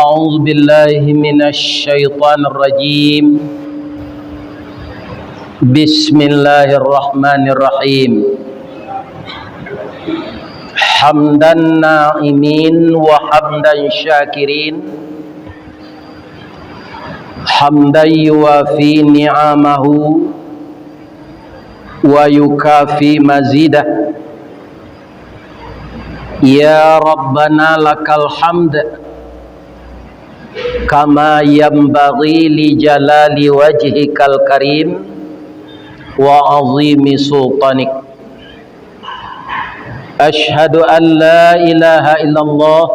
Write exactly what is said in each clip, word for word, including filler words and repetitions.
أعوذ بالله من الشيطان الرجيم. بسم الله الرحمن الرحيم. حمد الناعمين وحمد الشاكرين، حمدا يوافي نعمه ويكافئ مزيده. يا ربنا لك الحمد كما ينبغي لجلال وجهك الكريم وعظيم سلطانك. أشهد أن لا إله إلا الله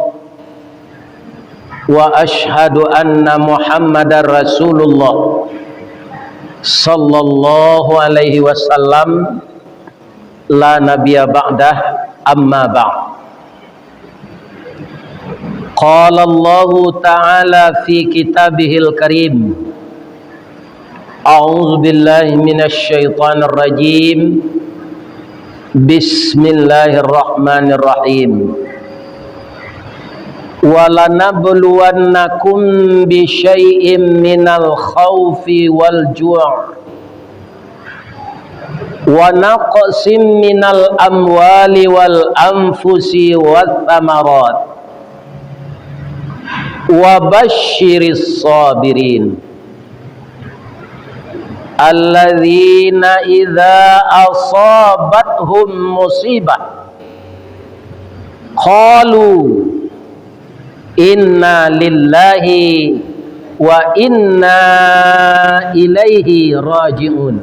وأشهد أن محمدا رسول الله صلى الله عليه وسلم لا نبي بعده، أما بعد. قال الله تعالى في كتابه الكريم، أعوذ بالله من الشيطان الرجيم. بسم الله الرحمن الرحيم. ولنبلونكم بشيء من الخوف والجوع ونقص من الأموال والأنفس والثمرات وبشر الصابرين الذين إذا أصابتهم مصيبة قالوا إنا لله وإنا إليه راجعون.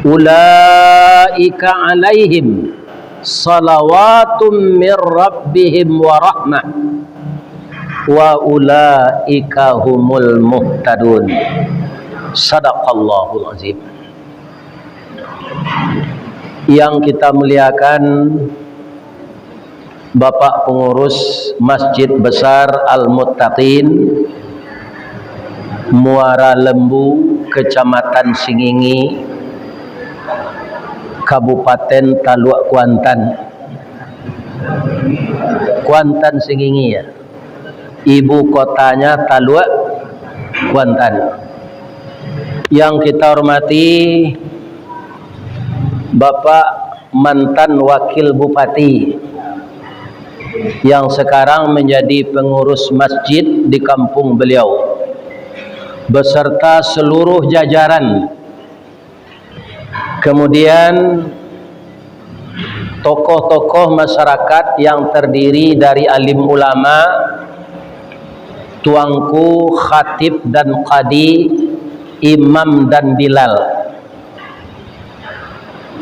أولئك عليهم صلوات من ربهم ورحمة وأولئك هم المهتدون. صدق الله العظيم. Yang kita muliakan, Bapak Pengurus Masjid Besar Al-Muttaqin, Muara Lembu, Kecamatan Singingi, Kabupaten Taluak Kuantan. Kuantan Singingi, ya. Ibu kotanya Taluak Kuantan. Yang kita hormati Bapak mantan Wakil Bupati yang sekarang menjadi pengurus masjid di kampung beliau, beserta seluruh jajaran. Kemudian, tokoh-tokoh masyarakat yang terdiri dari alim ulama, tuanku, khatib dan kadi, imam dan bilal,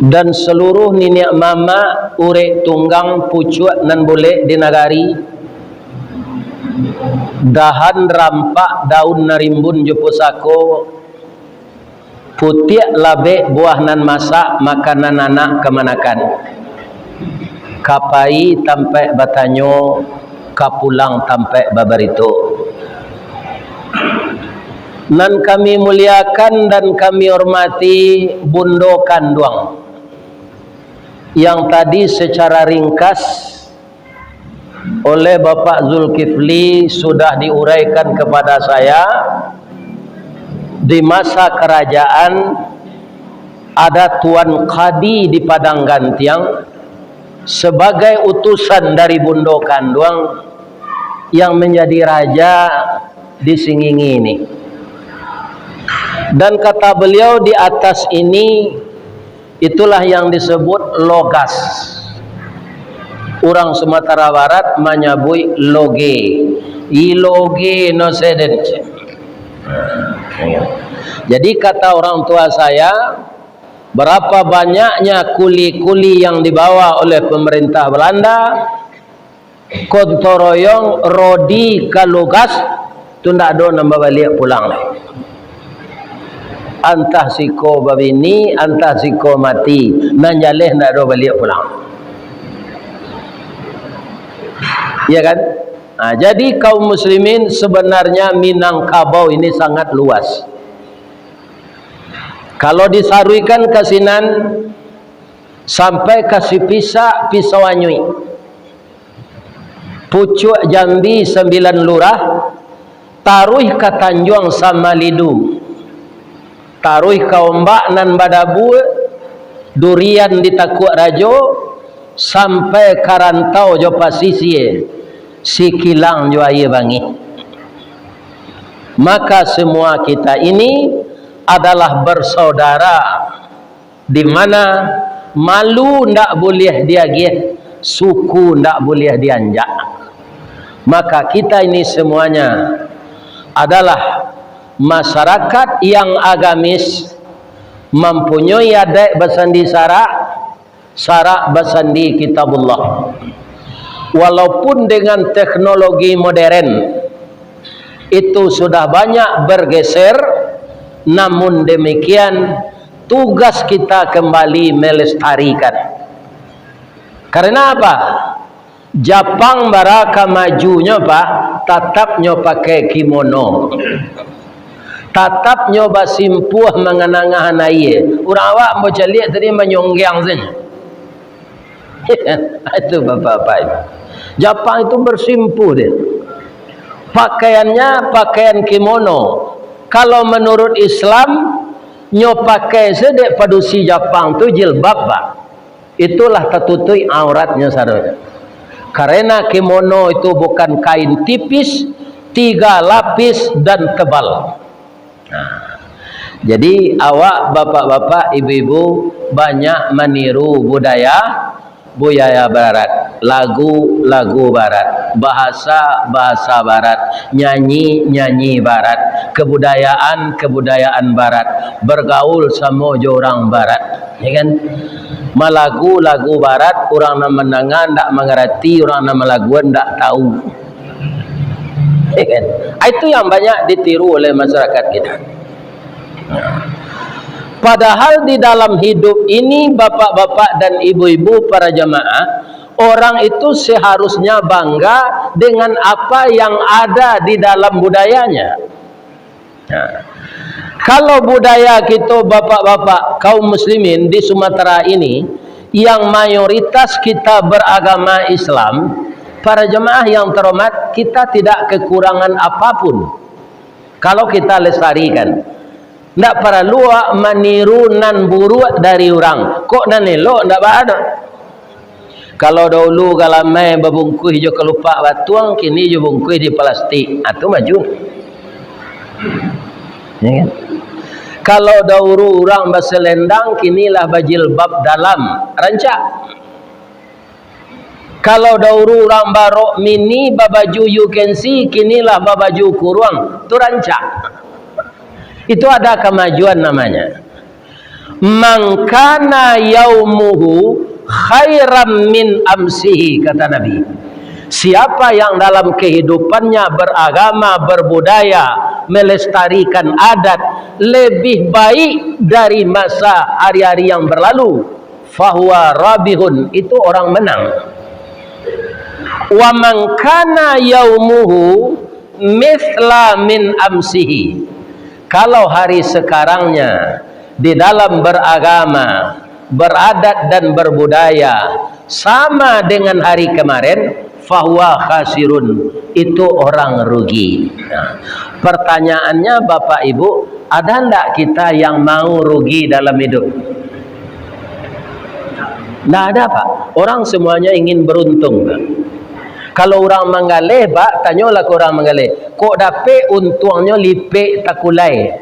dan seluruh niniak mamak, urek tunggang, pucuak nan bulek di nagari, dahan rampak, daun nan rimbun jo pusako, putiak labek buah nan masak, makanan anak kamanakan. Ka pai tampaik batanyo, ka pulang tampaik babarito. Nan kami muliakan dan kami hormati Bundo Kanduang, yang tadi secara ringkas oleh Bapak Zulkifli sudah diuraikan kepada saya, di masa kerajaan ada Tuan Kadi di Padang Gantiang sebagai utusan dari Bundo Kanduang yang menjadi raja di Singingi ini. Dan kata beliau di atas ini, itulah yang disebut logas. Urang Sumatera Barat manyabuik loge. I loge no seden. Jadi, kata orang tua saya, berapa banyaknya kuli-kuli yang dibawa oleh pemerintah Belanda, gotong royong, rodi ka logas, tu ndak ado nan babaliak pulang lai. Antah siko babini, antah siko mati, nan jaleh ndak ado baliak pulang. Ya kan? Nah, jadi kaum muslimin, sebenarnya Minangkabau ini sangat luas. Kalau disaruikan ka sinan, sampai ka Sipisak, Pisau Anyuik. Pucuak Jambi Sambilan Lurah, taruih ka Tanjuang Samalidu, taruih ka Ombak nan Badabua, Durian di Takuak Rajo, sampai ka rantau jo pasisia, Sikilang jo Aia Bangih. Maka semua kita ini adalah bersaudara, di mana malu ndak buliah diagiah, suku ndak buliah dianjak. Maka kita ini semuanya adalah masyarakat yang agamis, mampunyoi adaik basandi sarak, sarak basandi Kitabullah. Walaupun dengan teknologi modern itu sudah banyak bergeser, namun demikian tugas kita kembali melestarikan. Karena apa? Japang bara ka majunyo, Pak, tatap nyo pakai kimono. Tatap nyo basimpuah manganangahan aia. Urang awak ambo caliak tadi manyonggiang sajo. Itu bapak-bapak itu. Japang itu bersimpuh dia. Pakaiannya pakaian kimono. Kalau menurut Islam, nyo pakai sajo dek padusi Japang tu jilbab, Pak. Itulah tatutuik auratnyo sadonya. Karena kimono itu bukan kain tipis, tiga lapis dan tebal. Nah, jadi awak bapak-bapak, ibu-ibu banyak maniru budaya, budaya barat, lagu, lagu barat, bahasa, bahasa barat, nyanyi, nyanyi barat, kebudayaan, kebudayaan barat, bergaul samo jo urang barat. Ya kan? Malagu lagu barat, urang nan mandanga ndak mangarati, urang nan malaguan ndak tahu. Ya kan? Ah, itu yang banyak ditiru oleh masyarakat kita. Padahal di dalam hidup ini, bapak-bapak dan ibu-ibu para jamaah, orang itu seharusnya bangga dengan apa yang ada di dalam budayanya. Nah, kalau budaya kito, bapak-bapak, kaum muslimin di Sumatera ini, yang mayoritas kita beragama Islam, para jemaah yang terhormat, kita tidak kekurangan apapun kalau kita lestarikan. Ndak paralu awak maniru nan buruak dari urang. Kok nan elok ndak baa doh. Kalau dahulu galamai babungkuih jo kalupak batuang, kini jo bungkuih di plastik. Ah, tu maju. Ya kan? Kalau dahulu urang baselendang, kini lah bajilbab dalam. Rancak. Kalau dahulu urang barok mini, babaju U K C, kini lah babaju kuruang. Tu rancak. Itu ada kamajuan namanya. "Man kana yaumuhu khairan min amsihi," kata Nabi. Siapa yang dalam kehidupannya beragama, berbudaya, melestarikan adat lebih baik dari masa hari-hari yang berlalu, fahuwa rabihun, itu orang menang. Wa man kana yaumuhu mithla min amsihi. Kalau hari sekarangnya di dalam beragama, beradat dan berbudaya sama dengan hari kemarin, fahuwa khasirun, itu orang rugi. Nah, pertanyaannya, Bapak Ibu, ada ndak kita yang mau rugi dalam hidup? Ndak ada, Pak. Orang semuanya ingin beruntung, Pak. Kalau urang manggaleh, Pak, tanyolah ka urang manggaleh, "Kok dapek untuangnyo lipek takulai?"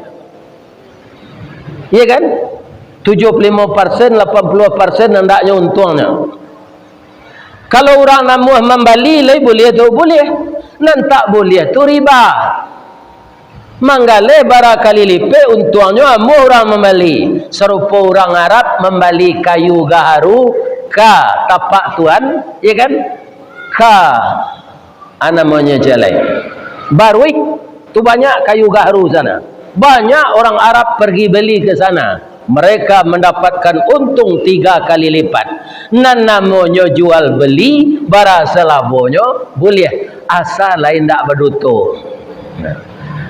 Iya kan? Tujuh puluh limo persen, lapan puluh persen andaknyo untuangnyo. Kalau urang namuah mambali, lai buliah tu? Buliah. Nan tak buliah tu riba. Manggaleh bara kali lipek untuangnyo amuah urang mambali. Sarupo urang Arab mambali kayu gaharu ka tapak tuan, ya kan? Ka, a namonyo jalai. Baruih, tu banyak kayu gaharu sana. Banyak orang Arab pergi beli ke sana. Mereka mendapatkan untung tiga kali lipat. Nan namonyo jual beli, bara salamonyo buliah, asa lai indak baduto. Nah,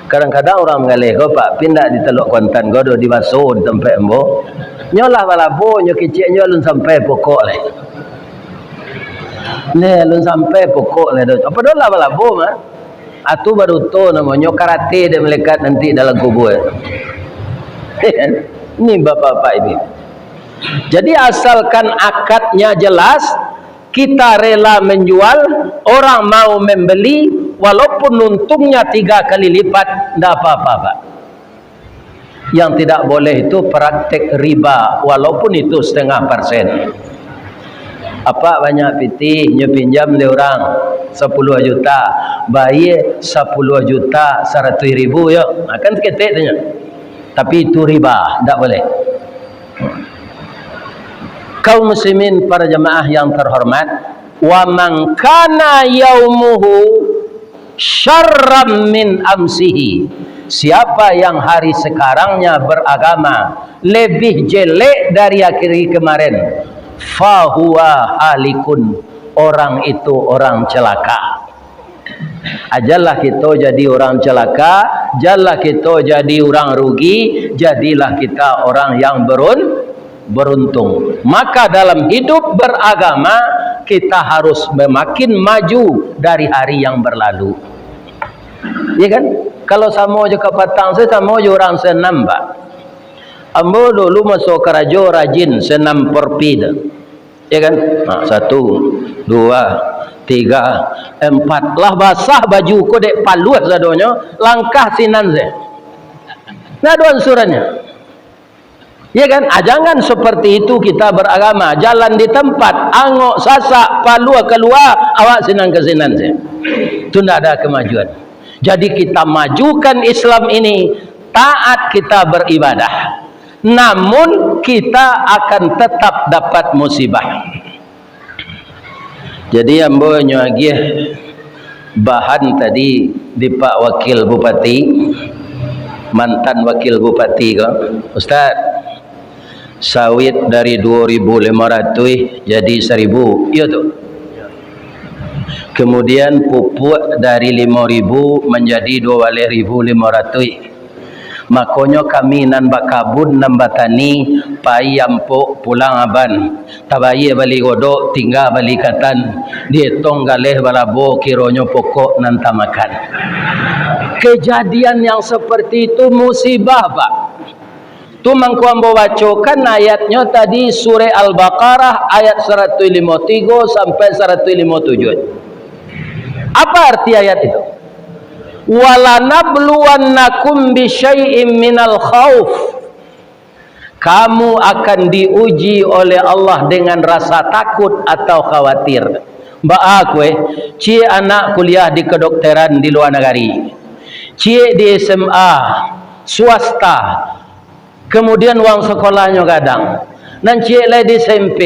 kadang-kadang urang manggaleh ko, Pak, pi indak di Telok Kuantan ko, doh di Baso, di tampek ambo. Nyo lah balabo, nyo kecek nyo alun sampai pokok lai. Leh, alun sampai pokok leh doh. Apa doh lah balabo mah? Atu baduto namonyo, karate dek malaikat nanti dalam kubua. Ni bapak-bapak ini. Jadi asalkan akadnya jelas, kita rela menjual, orang mau membeli, walaupun untungnya tiga kali lipat, ndak apa-apa, Pak. Yang tidak boleh itu praktek riba, walaupun itu setengah persen. Apak banyak pitih, nyo pinjam dek urang sapuluah juta, bayia sapuluah juta saratuih ribu yo. Ha, kan saketek tu nyo. Tapi itu riba, ndak boleh. Kaum muslimin, para jamaah yang terhormat, wa man kana yaumuhu syarran min amsihi. Siapa yang hari sekarangnya beragama lebih jelek dari hari kemarin, fahuwa halikun, orang itu orang celaka. Ajalah kito jadi urang celaka, janlah kito jadi urang rugi, jadilah kita orang yang berun-, beruntung. Maka dalam hidup beragama, kita harus semakin maju dari hari yang berlalu. Ya kan? Kalau samo jo kapatang, samo jo urang senam, Pak. Ambo dulu maso karajo rajin senam porpi tu. Ya kan? Ha, satu, dua, tiga, empat. Lah basah baju ko dek paluah sadonyo, langkah sinan se. Nah, ado ansurannyo. Ya kan? Ah, jangan seperti itu kita beragama. Jalan di tempat, angok sasak, paluah kalua, awak sinan ka sinan se. Itu ndak ada kemajuan. Jadi kita majukan Islam ini, taat kita beribadah. Namun kita akan tetap dapat musibah. Jadi ambo nyo agiah bahan tadi di Pak Wakil Bupati, mantan Wakil Bupati ko, "Ustaz, sawit dari duo ribu limo ratuih jadi saribu, iyo tu? Kemudian pupuk dari limo ribu manjadi duo baleh ribu limo ratuih. Makonyo kami nan bakabun, nan batani, pai ampok pulang aban. Tabayia bali godok, tingga bali katan. Dietong galeh balabo, kironyo pokok nan tamakan." Kejadian yang seperti itu musibah, Pak. Tu mangko ambo bacokan ayatnyo tadi, Surah Al-Baqarah ayat saratuih limo tigo sampai saratuih limo tujuah. Apa arti ayat itu? "Walanabluwannakum bisyai'im minal khauf." Kamu akan diuji oleh Allah dengan rasa takut atau khawatir. Baa kue, ciek anak kuliah di kedokteran di luar nagari, ciek di S M A swasta, kemudian uang sekolahnyo gadang. Nan ciek lai di S M P.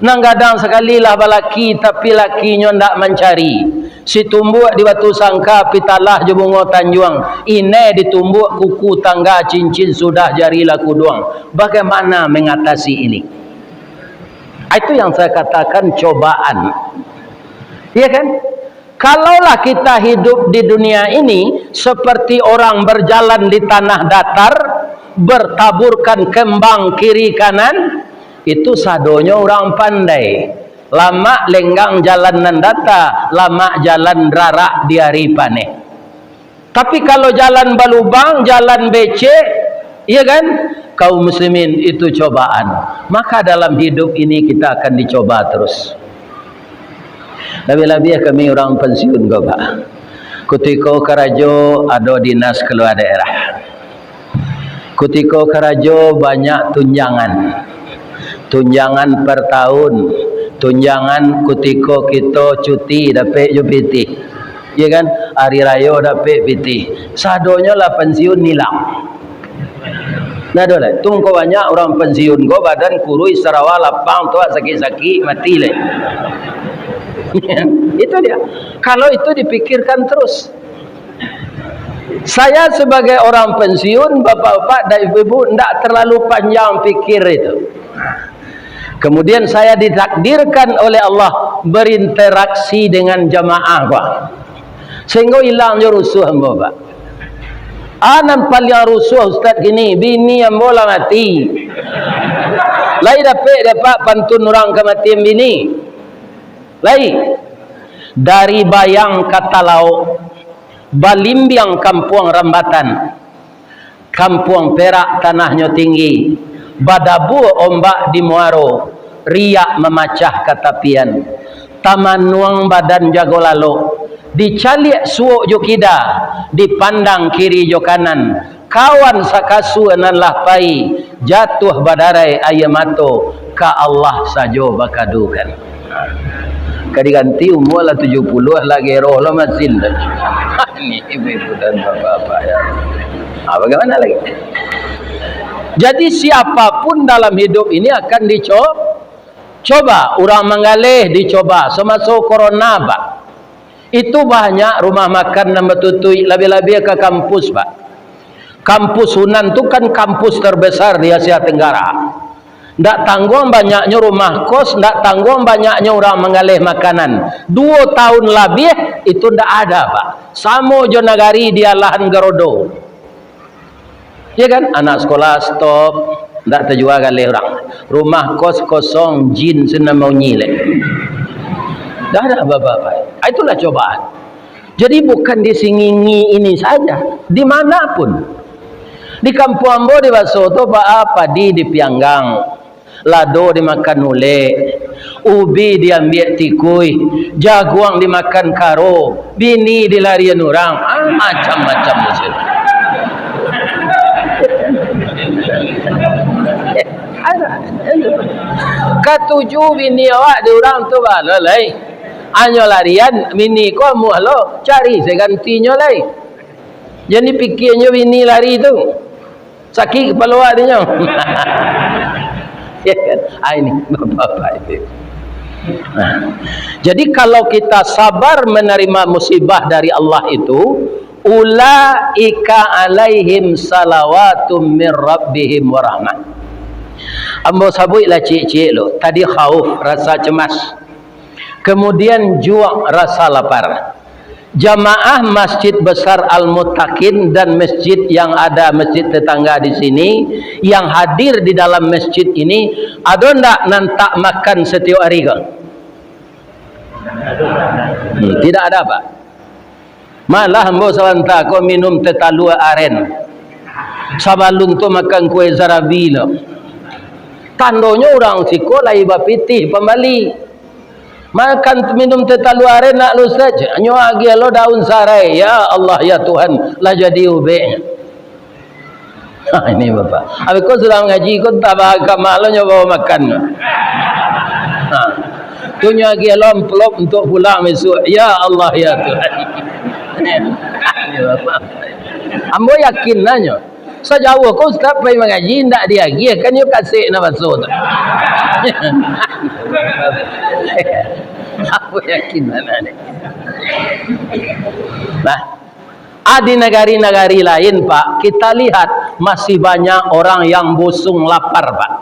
Nan gadang sakali lah balaki, tapi lakinyo ndak mancari. Situmbuak di Batu Sangka, pitalah jo Bungo Tanjuang. Inai ditumbuak kuku tangga, cincin sudah jari lah kuduang. Bagaimana mengatasi ini? Itu yang saya katakan cobaan. Iya kan? Kalaulah kita hidup di dunia ini seperti orang berjalan di tanah datar, bertaburkan kembang kiri kanan, itu sadonyo urang pandai. Lamak lenggang jalan nan data, lamak jalan rarak di ari paneh. Tapi kalau jalan balubang, jalan becek, iya kan? Kaum muslimin, itu cobaan. Maka dalam hidup ini kita akan dicoba terus. Labiah-labiah kami urang pensiun ko, Pak. Kutiko karajo ado dinas kalua daerah. Kutiko karajo banyak tunjangan. Tunjangan per tahun, tunjangan kutiko kito cuti dapek jo pitih. Iya kan? Hari rayo dapek pitih. Sadonyo lah pensiun ilang. Nah, ado lai. Tu mangko banyak urang pensiun ko, badan kuruih, sarawa lapang, tu sakik-sakik, mati lai. Itu dia. Kalau itu dipikirkan terus. Saya sebagai orang pensiun, bapak-bapak dan ibu-ibu, ndak terlalu panjang pikir itu. Kemudian saya ditakdirkan oleh Allah berinteraksi dengan jamaah, Pak. Sehingga hilang jo rusuh ambo, Pak. Ah, nan paliang rusuh ustaz kini, bini ambo lah mati. Lai dapek dek Apak pantun urang kamatian bini. Lai, dari Bayang ka Talaok, Balimbiang Kampuang Rambatan, Kampuang Perak tanahnyo tinggi, badabua ombak di muaro, riak mamacah ka tapian. Tamanuang badan jago lalok, dicaliak suok jo kida, dipandang kiri jo kanan, kawan sakasua nan lah pai, jatuah badarai aia mato, ka Allah sajo bakadukan. Ka diganti umua lah tujuah puluah, lah geroh lo masin tu. Ini ibu-ibu dan bapak-bapak ya. Ha, bagaimana lagi? Jadi siapapun dalam hidup ini akan dico-, coba. Urang manggaleh dicoba samaso corona, Pak. Itu banyak rumah makan nan batutuik, labiah-labiah ka kampus, Pak. Kampus Unan tu kan kampus terbesar di Asia Tenggara. Ndak tangguang banyaknyo rumah kos, ndak tangguang banyaknyo urang manggaleh makanan. Duo tahun labiah itu ndak ada, Pak. Samo jo nagari di alahan garodo. Ya kan? Anak sekolah stop, ndak tajua galeh urang. Rumah kos kosong, jin sinan maunyi lek. Ndak ada apa-apa. Ah, itulah cobaan. Jadi bukan di Singingi ini saja, di mana pun. Di kampuang ambo di Baso tu, baa padi dipianggang, lado dimakan ulek, ubi diambiak tikuih, jaguang dimakan karo, bini dilarian urang, ah, macam-macam di situ. Katuju bini awak di urang tu baa lo lai. Anyo larian, bini ko amuah lo, cari se gantinyo lai. Jan dipikianyo bini lari tu. Sakik kapalo awak dinyo. Ya kan? Ah, ini bapak-bapak itu. Nah, jadi kalau kita sabar menerima musibah dari Allah itu, ulaika alaihim salawatum mir rabbihim warahmah. Ambo sabuiklah ciek-ciek lo. Tadi khauf, rasa cemas. Kemudian juak, rasa lapar. Jamaah Masjid Besar Al-Muttaqin dan masjid yang ada, masjid tetangga di sini, yang hadir di dalam masjid ini, ado ndak nan tak makan setiap hari ko? Hmm, tidak ada, Pak. Malah ambo sabanta ko minum teh talua aren. Sabalun tu makan kue sarabi lo. Tandonyo urang siko lai bapitih pambali. Makan minum teh talua aren nak lo, Ustaz. Nyo agiah lo daun sarai. Ya Allah, ya Tuhan, lah jadi ubek. Ha, ini Bapak. Abih ko sudah mangaji ko, tabah ka ma lo nyo bao makan. Ha. Tu nyo agiah lo amplop untuak pulang bisuak. Ya Allah, ya Tuhan. Ini Bapak. Ambo yakin lah nyo. Sajauah ko ustaz pai mangaji, indak diagiah, kan iyo kasek nan baso tu. Ambo yakin lah ni. Nah, ah, di nagari-nagari lain, Pak, kita lihat masih banyak orang yang busung lapar, Pak.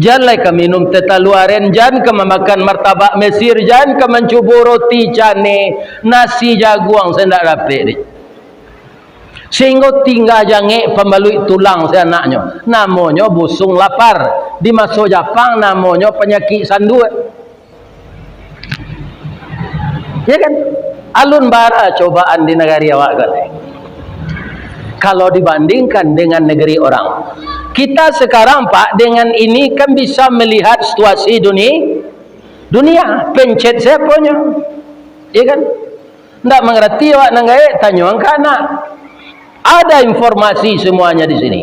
Jan lai ka minum teh talua aren, jan ka mamakan martabak Mesir, jan ka mancubo roti canai, nasi jaguang se indak dapek deh. Sehinggo tingga jangek pambaluik tulang se anaknyo. Namonyo busung lapar. Di maso Japang namonyo panyakik sanduak. Ya kan? Alun bara cobaan di nagari awak ko lai. Kalau dibandingkan dengan negeri orang. Kita sekarang, Pak, dengan ini kan bisa melihat situasi duni-, dunia. Pencet se aponyo. Ya kan? Ndak mangarati awak nan gaek, tanyoan ka anak. Ada informasi semuanya di sini.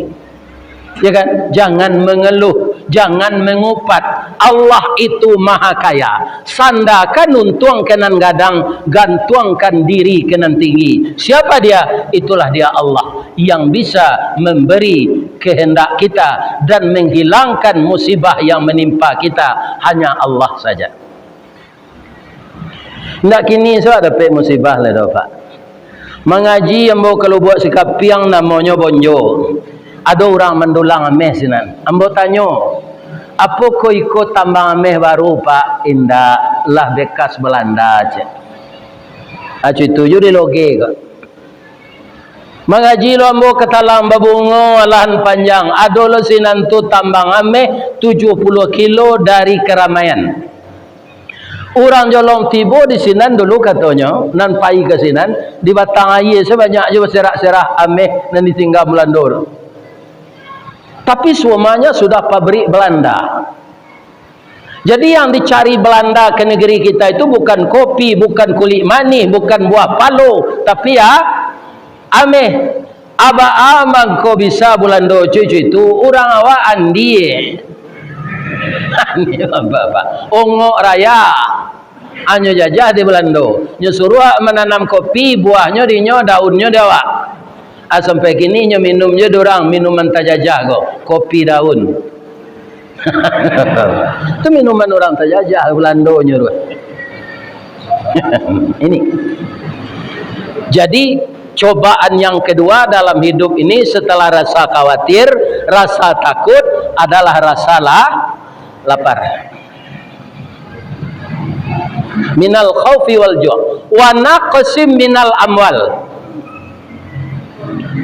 Ya kan? Jangan mengeluh, jangan mengupat. Allah itu Maha Kaya. Sandakan untuang ka nan gadang, gantuangkan diri ka nan tinggi. Siapa Dia? Itulah Dia Allah yang bisa memberi kehendak kita dan menghilangkan musibah yang menimpa kita. Hanya Allah saja. Indak kini sudah dapek musibah lai doh, Pak. Mangaji ambo ka Lubuak Sikapiang namonyo Bonjo. Ado urang mandulang ameh sinan. Ambo tanyo, "Apokoh iko tambang ameh baru, Pak?" "Indak, lah bekas Balanda," cek. Acu itu ju diloge ko. Mangaji lo ambo ka Talang Babungo, alahan panjang. Ado lo sinan tu tambang ameh tujuah puluah kilo dari Keramaian. Urang Jolong tibo di sinan dulu, katonyo, nan pai ka sinan, di Batang Aia sabanyak jo baserak-serak ameh nan ditingga Balando tu. Tapi semuanya sudah pabrik Belanda. Jadi yang dicari Belanda ke negeri kita itu bukan kopi, bukan kulik manih, bukan buah palo, tapi ya ameh. Abak a mangko bisa Bulando cucu itu, urang awak andie. Andie bapak-bapak. Ongok raya. Anyo jajah di Bulando. Nyo suruah mananam kopi, buahnyo di nyo, daunnyo di awak. Ah, sampai kini nyo minum jo di urang minuman tajajah ko, kopi daun. Itu minuman urang tajajah Bulando nyo tu. Ini. Jadi, cobaan yang kedua dalam hidup ini setelah rasa khawatir, rasa takut adalah rasa la-, lapar. Minal khaufi wal ju'. Wa naqsim minal amwal.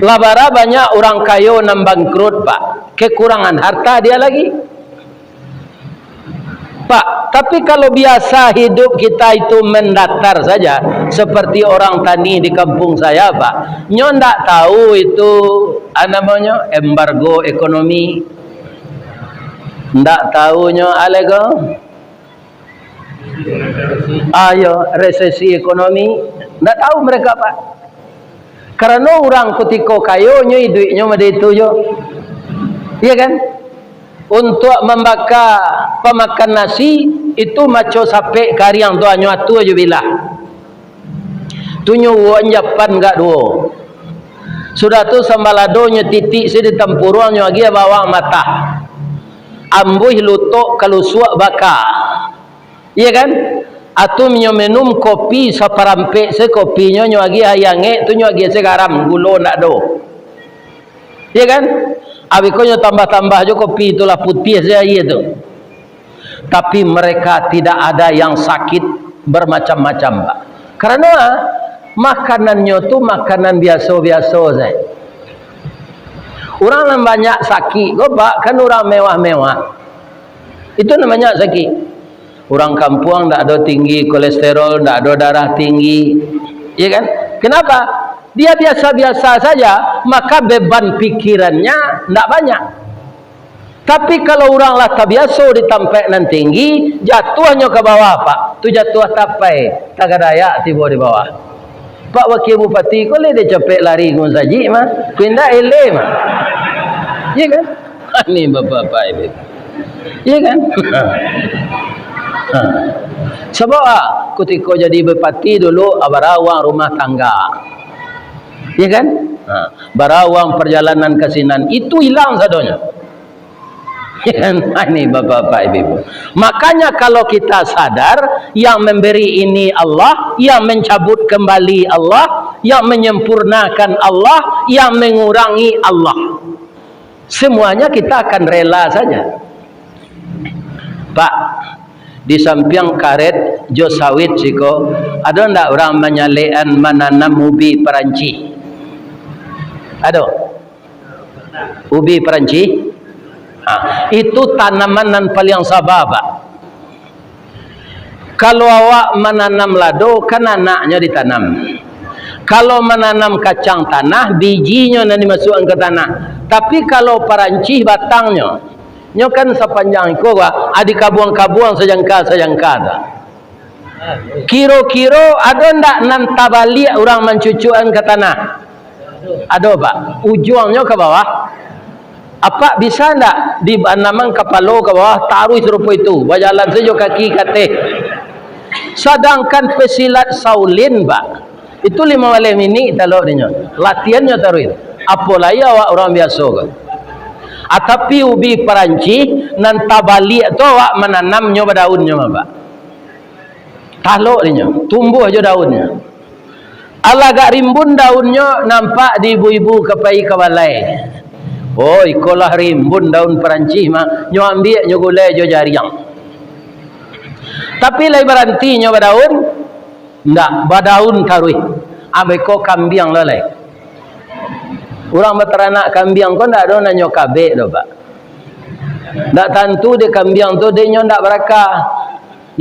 Lah bara banyak urang kayo nan bangkrut, Pak. Kekurangan harta dia lagi. Pak, tapi kalau biasa hidup kita itu mendatar saja, seperti orang tani di kampung saya, Pak, nyo ndak tahu itu, ah, namonyo, embargo ekonomi. Ndak tahu nyo, alego. Ayo, resesi ekonomi. Ndak tahu mereka, Pak. Karano urang kutiko kayo, nyo iduiknyo mode itu jo. Iya kan? Untuak mambaka pamakan nasi, itu maco sapek kariang tu, anyo atua jo bilah. Tu nyo uwok japan gak duo. Sudah tu sambalado nyo titik se di tampuruang, nyo agiah bawang matah. Ambuih lutok kalusuak baka. Iya kan? Atau nyo minum kopi saparampek se kopinyo, nyo agiah aia angek, tu nyo agiah se garam, gulo ndak ado. Iya kan? Abih ko nyo tambah-tambah jo kopi tu lah putiah se aia tu. Tapi mereka tidak ada yang sakit bermacam-macam, Pak. Karano, ah, makanannyo tu makanan biaso-biaso saja. Urang nan banyak sakik ko, Pak, kan urang mewah-mewah. Itu namanya sakik. Urang kampuang ndak ado tinggi kolesterol, ndak ado darah tinggi. Iya kan? Kenapa? Dia biasa-biasa saja, maka beban pikirannya ndak banyak. Tapi kalau urang lah tabiaso di tampek nan tinggi, jatuahnyo ka bawah, Pak. Tu jatuah tapai, tagadayak tibo di bawah. Pak Wakil Bupati ko lai dicapek lari ka musajik mah, pindah eleh mah. Iya kan? Ini bapak-bapak ini. Iya kan? Ha. Sabab, ah, kutiko jadi bupati dulu, ah, bara uang rumah tangga. Iya kan? Ha. Bara uang perjalanan ka sinan, itu hilang sadonyo. Ini bapak-bapak, ibu-ibu. Makanya kalau kita sadar, yang memberi ini Allah, yang mencabut kembali Allah, yang menyempurnakan Allah, yang mengurangi Allah. Semuanya kita akan rela saja. Pak, di sampiang karet jo sawit siko, ado ndak urang manyalekan mananam ubi Perancis? Ado? Ubi Perancis. Ha, itu tanaman nan paliang saba, Pak. Kalau awak mananam lado, kan anaknyo ditanam. Kalau mananam kacang tanah, bijinyo nan dimasuakkan ka tanah. Tapi kalau Perancis, batangnyo, nyo kan sapanjang iko, Pak, ah, dikabuang-kabuang sajangka-sajangka tu. Kiro-kiro ado ndak nan tabaliak urang mancucuakan ka tanah? Ado, Pak. Ujuangnyo ka bawah. Apak bisa ndak dianamkan kapalo ka bawah, taruih sarupo itu, bajalan sajo kaki ka ateh? Sadangkan pesilat Shaolin, Pak, itu limo baleh minik talok dinyo. Latihannyo taruih. Apo lai awak urang biaso ko? Ah, tapi ubi Perancis nan tabaliak tu awak mananamnyo badaunnyo mah, Pak. Talok dinyo, tumbuah jo daunnyo. Alah agak rimbun daunnyo, nampak di ibu-ibu ka pai ka balai. Oh, ikolah rimbun daun Perancis mah, nyo ambiak nyo gulai jo jariang. Tapi lai baranti nyo badaun? Ndak, badaun taruih. Abih ko kambiang lah lai. Urang bataranak kambiang ko ndak ado nan nyo kabek doh, Pak. Ndak tantu dek kambiang tu, dek nyo ndak barakah.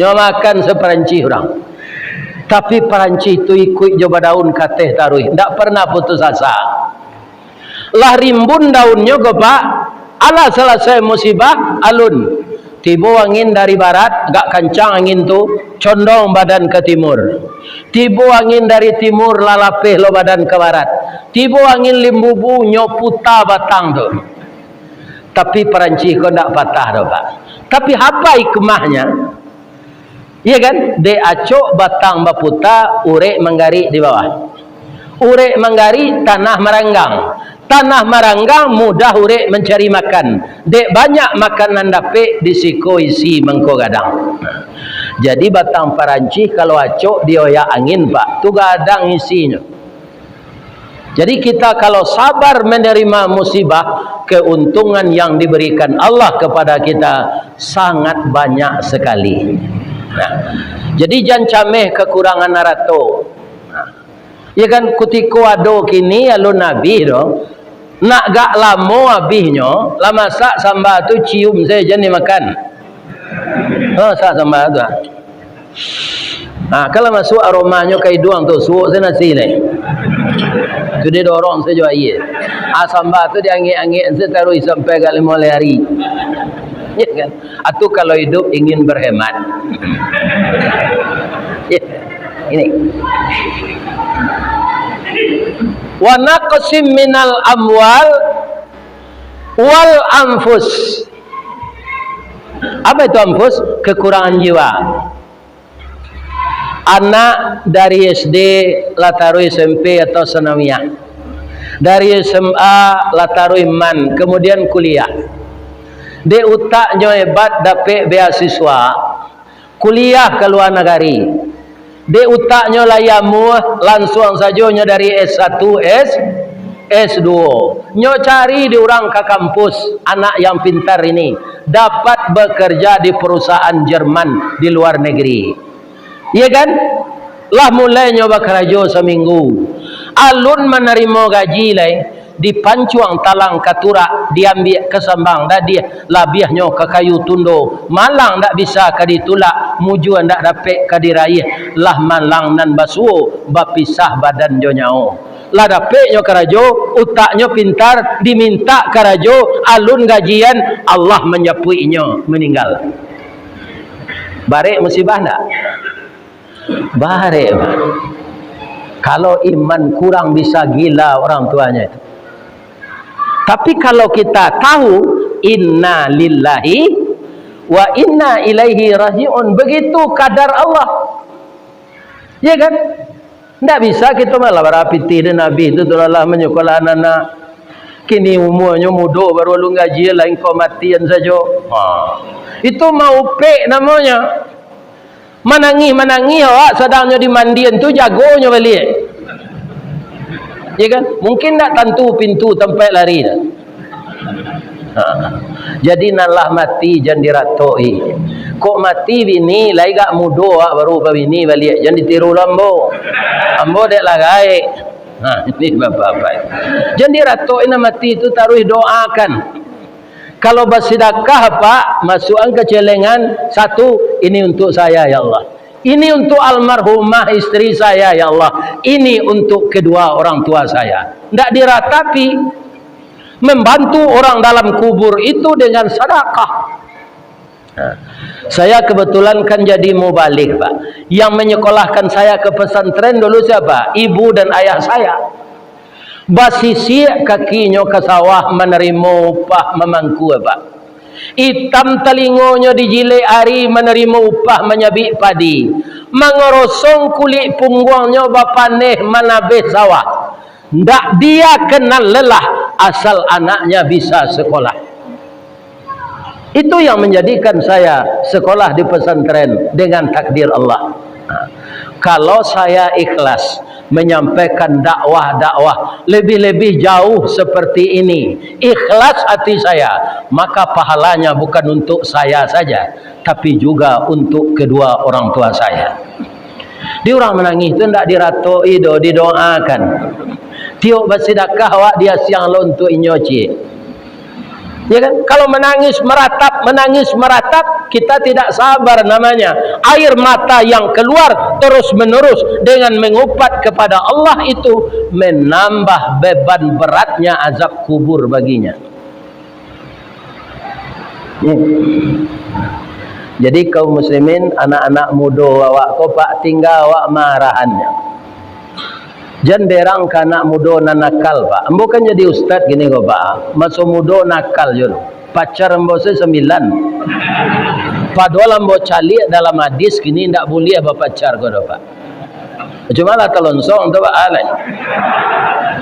Nyo makan saparancih urang. Tapi parancih tu ikuik jo badaun kateh taruih, ndak pernah putus asa. Lah rimbun daunnyo ko, Pak. Alah salasai musibah, alun. Tibo angin dari barat, agak kancang angin tu, condong badan ka timur. Tibo angin dari timur, lah lapeh lo badan ka barat. Tibo angin limbubu, nyo puta batang tu. Tapi parancih ko ndak patah doh, Pak. Tapi apa hikmahnyo? Iya kan? Dek acok batang baputa, urek manggarik di bawah. Urek manggarik, tanah maranggang. Tanah maranggang, mudah urek mancari makan. Dek banyak makanan dapek, di siko isi mangko gadang. Jadi batang parancih kalau acok dioyak angin, Pak, tu gadang isinyo. Jadi kita kalau sabar menerima musibah, keuntungan yang diberikan Allah kepada kita sangat banyak sekali. Nah, jadi jan cameh kekurangan arato. Nah, ya kan, kutiko ado kini alun abih doh, nak gak lamo abihnyo, lah masak samba tu cium sajo jan dimakan. Ha, masak samba tu, ah. Ha, kalau masuak aromanyo ka iduang tu, suok se nasi lai. Tu didorong sajo aia. Ha, samba tu diangek-angek se taruih sampai agak limo lai ari. Ya kan? Atu kalau hidup ingin berhemat. Ya. Ini. Wa naqsim minal amwal wal anfus. Apa itu anfus? Kekurangan jiwa. Anak dari S D lah taruh S M P atau sanawiyah. Dari S M A lah taruh MAN, kemudian kuliah. Dek utaknyo hebat dapek beasiswa, kuliah ka lua nagari. Dek utaknyo lah amuah, lansuang sajo nyo dari S satu, S, S dua. Nyo cari di urang ka kampus, anak yang pintar ini dapat bekerja di perusahaan Jerman di luar negeri. Iya kan? Lah mulai nyo bakarajo saminggu. Alun manarimo gaji lai, dipancuang talang ka turak, diambiak ka sambang dadiah, labiahnyo ka kayu tundo, malang ndak bisa ka ditulak, mujua ndak dapek ka diraiah, lah malang nan basuo, bapisah badan jo nyawo. Lah dapeknyo karajo, utaknyo pintar, dimintak karajo, alun gajian, Allah manjapuik inyo, maninggal. Barek musibah ndak? Barek, Pak. Kalau iman kurang, bisa gila orang tuanya itu. Tapi kalau kita tahu, inna lillahi wa inna ilaihi raji'un, begitu kadar Allah. Ya kan? Ndak bisa kito malah barapitih dek Nabi tu, tu lah manyukolah anak-anak. Kini umuanyo mudo, baru alun gaji, lah engkau matian sajo. Ha. Itu maupek namonyo. Manangih-manangih awak, sadang nyo dimandian tu, jagonyo baliak. Ya kan? Mungkin ndak tantu pintu tampek lari tu. Ha. Jadi, nan lah mati jan diratok-i. Kok mati bini, lai agak mudo awak baru babini baliak, jan ditiru lo ambo. Ambo dek lah gaek. Ha, ini bapak-bapak. Jan diratok-i nan mati tu, taruih doakan. Kalau basidakah, Pak, masuakan ka celengan, satu, "Ini untuk saya, ya Allah. Ini untuk almarhumah istri saya, ya Allah. Ini untuk kedua orang tua saya." Ndak diratapi. Membantu orang dalam kubur itu dengan sadakah. Nah, saya kebetulan kan jadi mubalig, Pak. Yang menyekolahkan saya ke pesantren dulu siapa? Ibu dan ayah saya. Basisiak kakinyo ka sawah manarimo upah mamangkua, Pak. Itam talingonyo dijilek ari manarimo upah manyabik padi. Mangorosong kulik pungguangnyo bapaneh manabeh sawah. Ndak dia kenal lelah asal anaknya bisa sekolah. Itu yang menjadikan saya sekolah di pesantren dengan takdir Allah. Nah, kalau saya ikhlas menyampaikan dakwah-dakwah lebih-lebih jauh seperti ini, ikhlas hati saya, maka pahalanya bukan untuk saya saja, tapi juga untuk kedua orang tua saya. Di urang manangih tu ndak diratok-i doh, didoakan. Tiok basidakah awak diasiang lo untuk inyo ciek. Ya kan? Kalau menangis meratap, menangis meratap, kita tidak sabar namanya. Air mata yang keluar terus-menerus dengan mengupat kepada Allah itu menambah beban beratnya azab kubur baginya. Ya. Jadi, kaum muslimin, anak-anak mudo awak ko, Pak, tingga awak marahannyo. Jan berang ka anak mudo nan nakal, Pak. Ambo kan jadi ustad kini ko, Pak. Maso mudo nakal jo. Pacar ambo se sambilan. Padohal ambo caliak dalam hadis kini ndak buliah bapacar ko doh, Pak. Cuma lah talonsong tu, Pak, alai.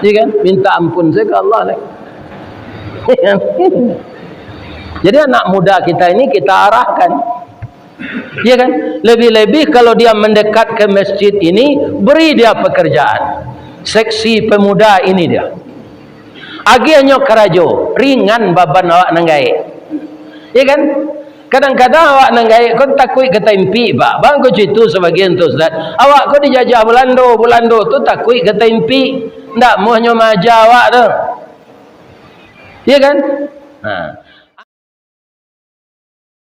Iya kan? Minta ampun saja ke Allah, alai. Iya kan? Jadi, anak muda kita ini kita arahkan. Iya kan? Lebih-lebih kalau dia mendekat ke masjid ini, beri dia pekerjaan. Seksi pemuda ini dia. Agiahnyo karajo, ringan baban awak nan gaek. Iya kan? Kadang-kadang awak nan gaek ko takuik ka taimpik, Pak. Bang ko cito sabagian tu, Ustaz. Awak ko dijajah Balando, Balando tu takuik ka taimpik. Ndak muahnyo maaja awak tu. Iya kan? Ha.